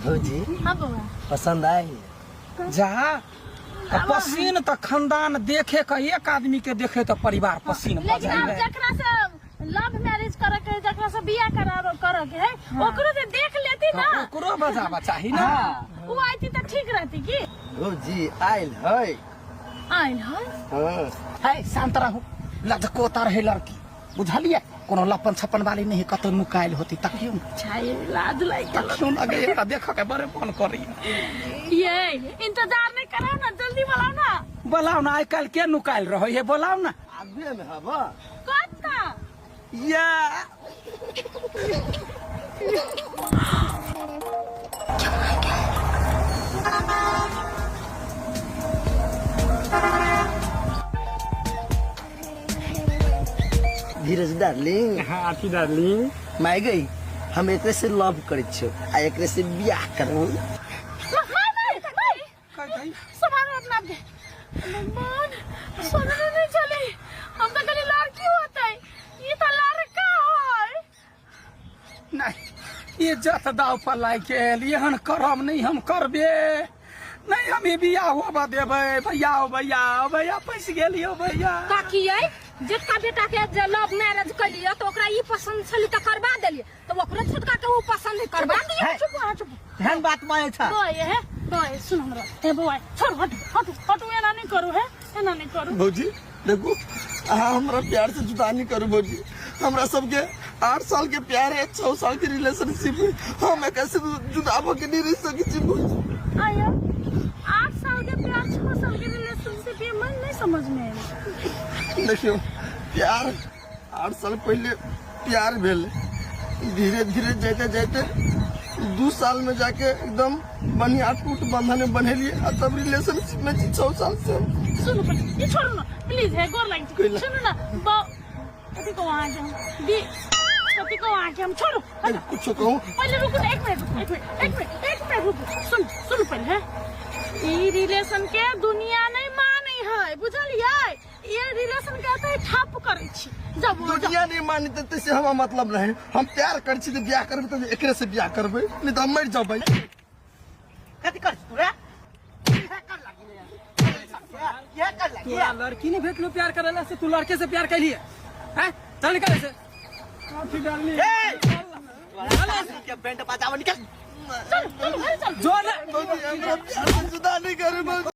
भौजी। हाँ बौआ। पसंद आई? जा आ पसीन तऽ खानदान देखे के एक आदमी के देखे तऽ परिवार पसीन भऽ लेकिन आब जाइ। जकरा से लव मैरिज करे के है, जकरा से बियाह करा करे के है, ओकरो से देख लेती ना। ओकरो बजाबा चाही ना। वो आती तो ठीक रहती की। भौजी आयल है। आयल है? हाँ। है शांत रहू, लजकोता रहे लड़की, बुझलियै? कोनो लपन छप्पन वाली नहीं, कतौ नुकायल होती तकियो न। छाई लाज लाग गेल। तकियो न गे, एकरा देखऽ के बड़े मन करैया। ये इंतजार नहीं कराओ ना, जल्दी बोलाओ ना। बोलाओ ना, आइ काल्हि के नुकायल रहै है, बोलाओ ना। आगुए में हबा। कत्ता? या। धीरज डार्लिंग। हाँ आरती डार्लिंग। माय गई, हम एकरे से लव करै छियो आ एकरे से बियाह करबो। सामान अपना के भगवान सोचने नहीं चली, हम तो खाली लड़की होते, ये तो लड़का है। नहीं ये जत दाव पर लाग गेल, एहन करम नहीं हम करबे नहीं, हम ई बियाह होबऽ देबै। भैया ओ भैया ओ भैया फँसि गेलियो भैया। काकी ये जिनका बेटा के जे लव मैरिज कैलिए तो ओकरा ई पसंद छली तो करवा देलिए, तो ओकरो छोटका के ऊ पसंद है करवा दिए। है। चुप अहाँ चुप। एहन बात माने छा। बौआ ये है बौआ ये, सुन हमरा हे बौआ, छोड़, हट हट हट, एना नहीं करू है, एना नहीं करू। भौजी देखू, अहाँ हमरा प्यार से जुदा नहीं करू भौजी। हमरा सबके 8 साल के प्यार है, 6 साल के रिलेशनशिप है, हम एक से जुदा भ के नहीं रह सकै छी भौजी। आया 8 साल के प्यार, 6 साल के रिलेशनशिप, ये मन नहीं समझ में आया। देखियो प्यार 8 साल पहले प्यार भेल, धीरे धीरे जाते जाते 2 साल में जाके एकदम बढ़िया टूट बंधन में बनेलिए आ तब रिलेशनशिप में छी 6 साल से। सुनो पहले, ये छोड़ो ना प्लीज, है गोर लाग कोई ला- सुनो ना कथी को वहाँ के हम दी, कथी को वहाँ के हम छोड़ो। अरे, कुछ कहूँ पहले रुको ना, एक मिनट रुको, एक मिनट, एक मिनट, एक मिनट रुको, सुन सुन पहले है, ई रिलेशन के दुनिया नहीं माने है, बुझलिए? ये रिलेशन के तो ठप करै छी जब दुनिया नहीं मानी त से हमरा मतलब नहीं, हम प्यार करै छी त बियाह करबै त एकरे से बियाह करबै, नहीं त हम मरि जबै। कथी कर तू रे? इहे कर लागी रे। इहे कर लागी। तोरा लड़की नहीं भेटलो प्यार करेला से तू लड़के से प्यार कैलिए हैं? चल निकल ऐसे। काफी डार्लिंग। ए! के बैंड बजाव निकल। चल चल घर चल। जो ना हमरा प्यार से जुदा नहीं करबै।